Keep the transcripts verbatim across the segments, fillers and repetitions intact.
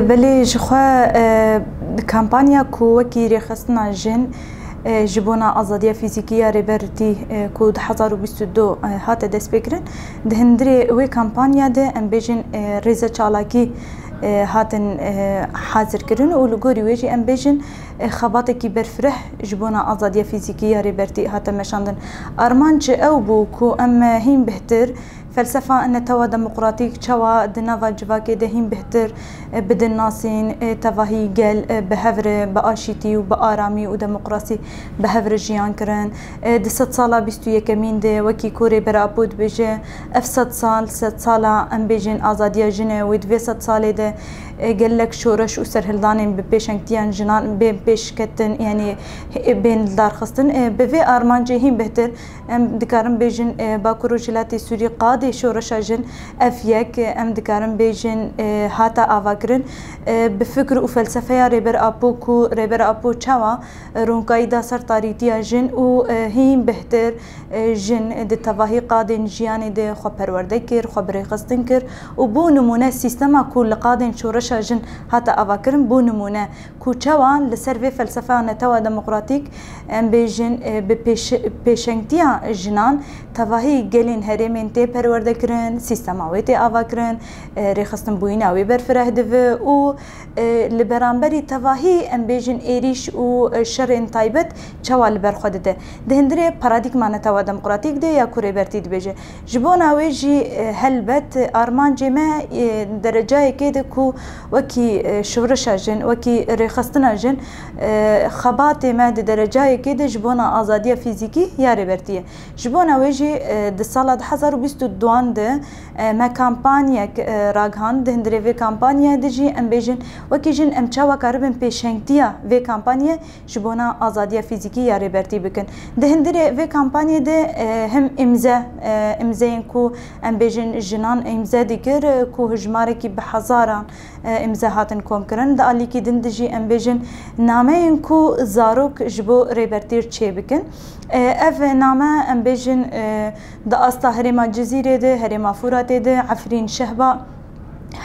Belê ji xwe, e, kampanya ku wekî rêxistina jin, e, ji bona azadiya fîzîkî ya Rêbertî, e, ku du hezar û bîst û du, e, hate destpêkirin, di hundirê wê kampanya de em bêjin, e, rêze çalakî, e, hatin, e, hazirkirin û li gorî wê jî em bêjin, e, xebatekî berfireh ji bona azadiya fîzîkî ya Rêbertî hate meşandin. Armanc ew bû ku em, e, hîn bihtir Felsefa netewa demokratîk çawa di nava civakê de hîn bihtir, e, bidin nasîn, e, tevahî gel, e, bi hev re bi aşîtî û bi aramî û demokrasî bi hev re jiyan kirin. E, di sedsala bîst û yekemîn de wekî ku Rêber Apo dibêje, ev sedsal, sedsala em bêjin azadiya jin e, wê di vê sedsalê de, e, gelek şoreş û serhildanên bi pêşengtiyan jinan bên pêşketin, yanî, e, bên lidarxistin. E, bi vê armancê hîn bihtir Em dikarin bêjin, e, Bakur Rojhilatê Sûrî qadê şoreşa jin ev yek, e, em dikarin bêjin, e, hate avakirin, e, bi fikr û felsefeya Rêber Apo ku Rêber Apo çawa, e, ronkayî da ser tarîtiya jin û, e, hîn bihtir, e, jin di tevahî qadên jiyanê de xwe perwerde kir, xwe birêxistin kir û bû nimûne sîstema ku li qadên şoreşa jin hate avakirin bû nimûne. Ku çawa li ser vê felsefeya netewa demokratîk, em bêjin, e, bi pêş-, pêşengtiya jinan tevahî gelên herêmên tê perwerdekirin, sîstema wê tê avakirin, e, rêxistinbûyîna wê berfireh dibe û, e, li beramberî tevahî, em bêjin, êrîş û, e, şerên taybet çawa li ber xwe dide. Di hundirê paradîgma netewa demokratîk de ya ku Rêbertî dibêje. Ji bona wê jî, e, helbet, e, armancê me, e, derecayekê de ku wekî, e, şoreşa jin, wekî rêxistina jin, e, xebatê me di derecayekê de ji bona azadiya fîzîkî ya Rêbertî ye. Ji bona wê jî, e, di sala du hezar û bîst û duan de, e, me kampanyek, e, ragihand. Di hundirê vê kampanyayê de jî em bêjin, wekî jin em çawa karibin pêşengtiya vê kampanyê ji bona azadiya fîzîkî ya Rêbertî bikin. Di hundirê vê kampanyê de, e, him îmze, e, îmzeyên ku em bêjin jinan îmze dikir, e, ku hijmarekî bi hezaran, e, îmze hatin komkirin. Di alîkî din de jî em bêjin nameyên ku zarok ji bo Rêbertî çê bikin. E, ev name em bêjin, e, di asta herêma Cizîrê de, herêma Furatê de, Efrîn, Şehba,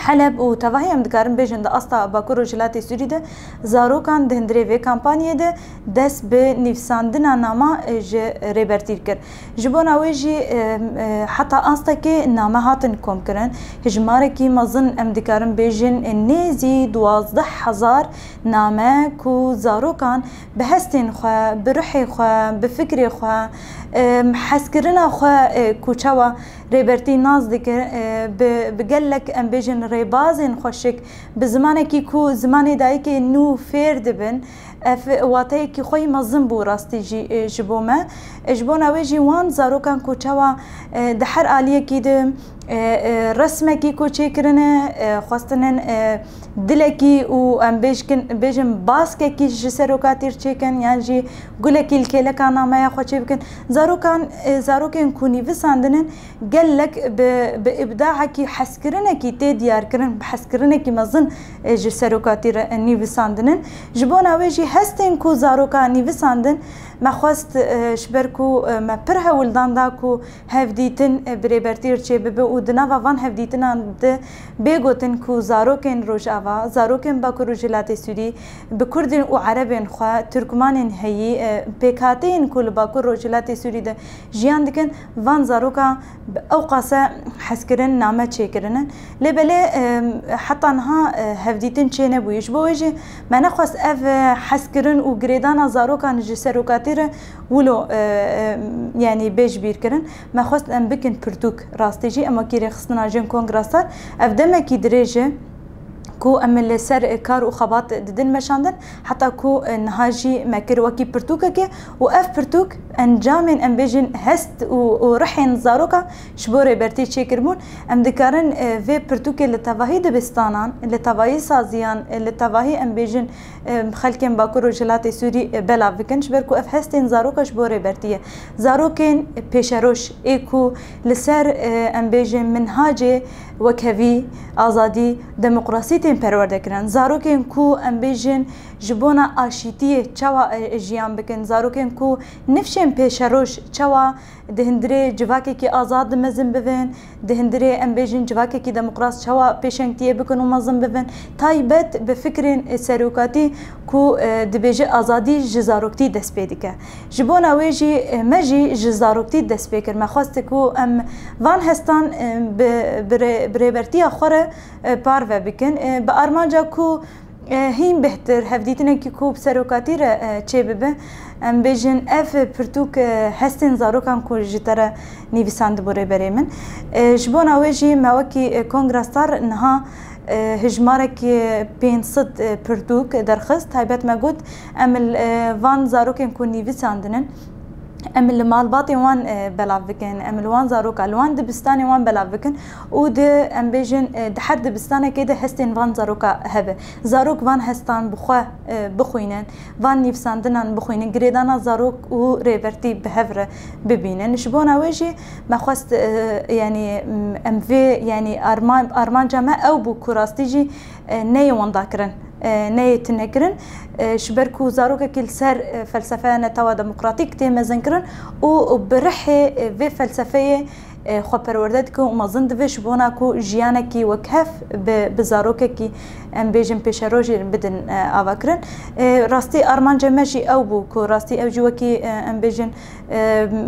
Heleb û tevahî em dikarin bêjin di asta Bakur Rojhilatê Sûrî de zarokan di hundirê vê kampanyê de dest bi nivîsandina nama, e, ji Rêbertî kir. Ji bona wê jî, e, e, heta astekê name hatin komkirin. Hijmarekî mezin em dikarin bêjin, e, nêzî duwazdeh hezar name ku zarokan bi hestên xwe, bi ruhê xwe, bi fikrê xwe, e, hezkirina xwe, e, ku çawa Rêbertî nas dike, e, bi, bi gelek, em bêjin, rêbazên xweşik, bi zimanekî ku zimanê dayikê nû fêr dibin, ev wateyekî xwe yî mezin bû rastî jî, e, ji bo me. E, ji bona wê jî wan zarokan ku çawa, e, di her aliyekî de, e, e, resmekî ku çêkirine, e, xwestinin, e, dilekî û em bêjkin, bêjin baskekî ji serokatî re çêkin, yan jî gulekî li kêleka nameya xwe çê bikin. Zarokan, e, zarokên ku nivîsandinin gelek bi, bi îbdaekî hezkirinekî tê diyarkirin, bi hezkirinekî mezin, e, ji serokatî re nivîsandinin. Ji bona wê jî hestên ku zaroka nivîsandin, me xwest, e, ji ber ku, e, me pir hewldan da ku hevdîtin, e, bi Rêbertî re çêbibe û di nava van hevdîtinan de bê gotin ku zarokên Rojava, zarokên Bakur Rojhilatê Sûrî, bi Kurdên û Erebên xwe, Tirkmanên heyî, e, pêkhateyên ku li Bakur Rojhilatê Sûrî de jiyan dikin, van zaroka bi ew qase hezkirin name çêkirinin. Lê belê, e, heta niha, e, hevdîtin çênebûye. Ji bo wê jî me nexwest ev, e, hezkirin û girêdana zarokan ji serokatî re wilo, e, e, yanî bê ji bîr kirin. Me xwest em bikin pirtûk. Rastî jî em wekî rêxistina jin Kongra Star ev demekî dirêj e ku em li ser kar û xebat didin meşandin, heta ku niha jî me kir wekî pirtûkekê û ev pirtûk encamên, em bêjin, hest û, û rihên zaroka ji bo Rêbertî çêkiribûn. Em dikarin, e, vê pirtûkê li tevahî dibistanan, li tevahî saziyan, e, li tevahî, em bêjin, e, xelkên Bakur Rojhilatê Sûrî, e, belav bikin, ji ber ku ev hestên zaroka ji bo Rêbertî ye. Zarokên pêşeroj ê ku li ser, e, em bêjin, minhacê wekhevî, azadî, demokrasî tên perwerde kirin. Zarokên ku, em bêjin, Ji bona aşîtiyê çawa, e, jiyan bikin? Zarokên ku nifşên pêşeroj çawa di hundirê civakekî azad mezin bibin, di hundirê, em bêjin, civakekî demokrat çawa pêşengtiyê bikin û mezin bibin? Taybet bi fikrên, e, serokatî ku, e, dibêje azadî ji zaroktî dest pê dike. Ji bona wê jî, e, me jî ji zaroktî dest pê kir. Me xwest ku em van hestan, e, bi, bi rê-, bi rêbertiya xwe re, e, parve bikin. E, bi armanca ku, e, hîn bêhtir hevdîtinekî ku bi serokatî re, e, çêbibe. Em bêjin, ev pirtûk, e, hestên zarokan ku ji te re nivîsandibû, rêberê min. E, ji bona wê jî me wekî, e, Kongra Star niha, e, hijmarekî pênc sed, e, pirtûk derxist. Taybet me got, em li, e, van zarokên ku nivîsandin in, em li malbatên wan, e, belav bikin, em li wan zaroka, li wan dibistanên wan belav bikin û di, em bêjin, e, di her dibistanekê de hestên van zaroka hebe. Zarok van hestan bi xwe, e, bixwînin, van nivîsandinan bixwînin, girêdana zarok û rêbertî bi hev re bibînin. Ji bona wê jî me xwest, e, yanî, m, em vê, yanî arman-, armanca me ew bû ku rastî jî, e, neyê wendakirin, e, neyê tunekirin, e, ji ber ku zarokekî li ser, e, felsefeya netewa demokratîk tê mezinkirin û bi rihê, e, vê felsefeyê, e, xwe perwerde dike û mezin dibe ji bona ku jiyanekî wekhev bi, bi zarokekî, em bêjin, pêşerojê bidin, e, avakirin. E, rastî armanca me jî ew bû ku rastî ew jî wekî, e, em bêjin, e,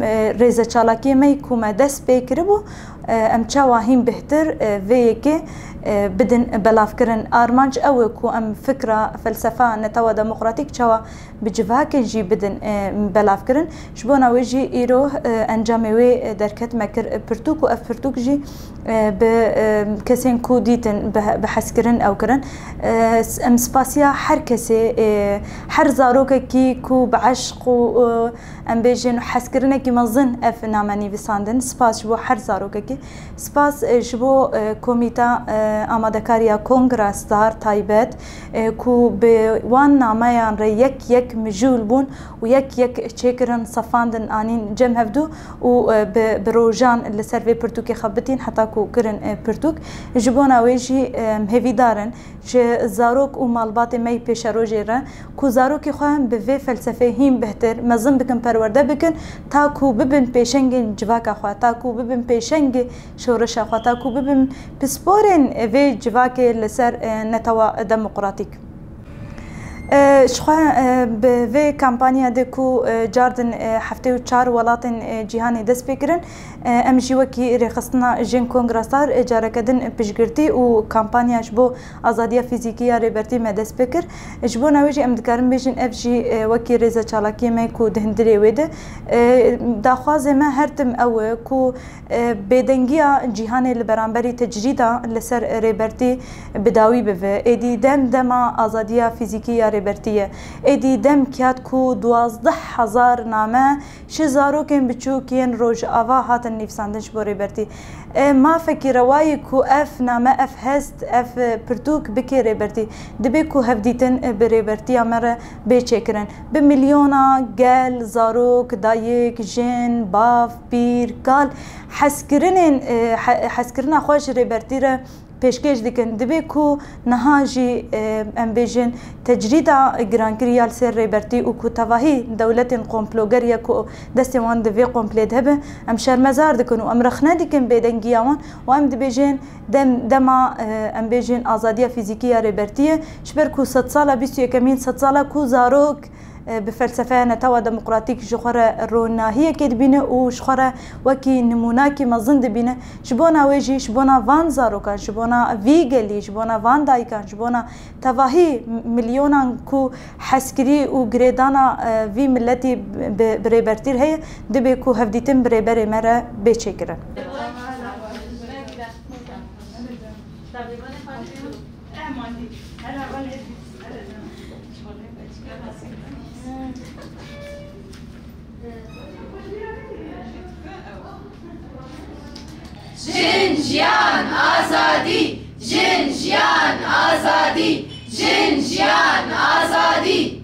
e, rêzeçalakiyê me ku me dest pê kiribû, e, em çawa hîn bêhtir, e, vê yekê, e, bidin belavkirin. Armanc ew e ku em fikra, felsefa netewa demokratîk çawa bi civakê jî bidin, e, belavkirin. Ji bona wê jî îro, e, encamê wê, e, derket me kir, e, pirtûk û ev pirtûk jî, e, bi, e, kesên ku dîtin bi, bi hezkirin ew kirin. E, s-, em spasiya her kesê, e, her zarokekî ku bi eşq û, e, em bêjin hezkirinekî mezin ev name nivîsandin. Spas ji bo her zarokekî. Spas, e, ji bo, e, Komîta, e, Amadekariya Kongra Star taybet, e, ku bi wan nameyan re yek yek mijûl bûn û yek yek çêkirin, sefandin, anîn cem hevdû û, e, bi, bi rojan li ser vê pirtûkê xebitîn heta ku kirin, e, pirtûk. Ji bona wê jî, e, em hêvîdar in ji zarok û malbatê me yî pêşerojê re ku zarokê xwe bi vê felsefeyê hîn bêhtir mezin bikin, perwerde bikin, ta ku bibin pêşengên civaka xwe, ta ku bibin pêşengê şoreşa xwe, ta ku bibin pisporên vê civakê li ser, e, netewa demokratîk. E, ji xwe, e, bi vê kampanya de ku, e, cardin, e, heftê û çar welatên, e, cîhanê dest pê kirin, e, em jî wekî rêxistina Jin Kongra Star, e, careke din piştgirtî û kampanya ji bo azadiya fîzîkî ya Rêbertî me dest pê kir. Ji bona wê jî em dikarin bêjin ev jî, e, wekî rêzeçalakiyê me ku di hundirê wê de, e, daxwazê me her tim ew e ku, e, bêdengiya cîhanê li beramberî tecrîda li ser Rêbertî bi dawî bibe. Êdî dem dema azadiya fîzîkî ya Rêbertî ye. Êdî dem ket ku duwazdeh hezar name ji zarokên biçûk yên Rojava hatin nivîsandin ji bo Rêbertî. E, mafekî rewa ye ku ev name, ev hest, ev, e, pirtûk bike Rêbertî. Dibe ku hevdîtin, e, bi Rêbertiya me re bê çêkirin. Bi milyona gel, zarok, dayik, jin, bav, pîr, kal hezkirinên, e, he-, hezkirina xwe ji Rêbertî re pêşkêş dikin. Dibe ku niha jî, e, em bêjin, tecrîda girankirî ya li ser Rêbertî û ku tevahî dewletên komploger ya ku destê wan di vê komplê de hebe, em şermezar dikin û em rexne dikin bêdengiya wan û em dibêjin dem, dema, e, em bêjin azadiya fîzîkî ya Rêbertî ye, ji ber ku sedsala bîst û yekemîn sedsala ku zarok, e, bi felsefeya netewa demokratîk ji xwe re ronahiyekê dibîne û ji xwe re wekî nimûnakî mezin dibîne. Ji bona wê jî, ji bona van zarokan, ji bona vî gelî, ji bona van dayikan, ji bona tevahî milyonan ku hezkirî û girêdana, e, vî miletî bi, bi Rêbertî re heye, dibe ku hevdîtin bi rêberê me re bê çêkirin. Jin, jiyan, azadî! Jin, jiyan, azadî! Jin, jiyan, azadî!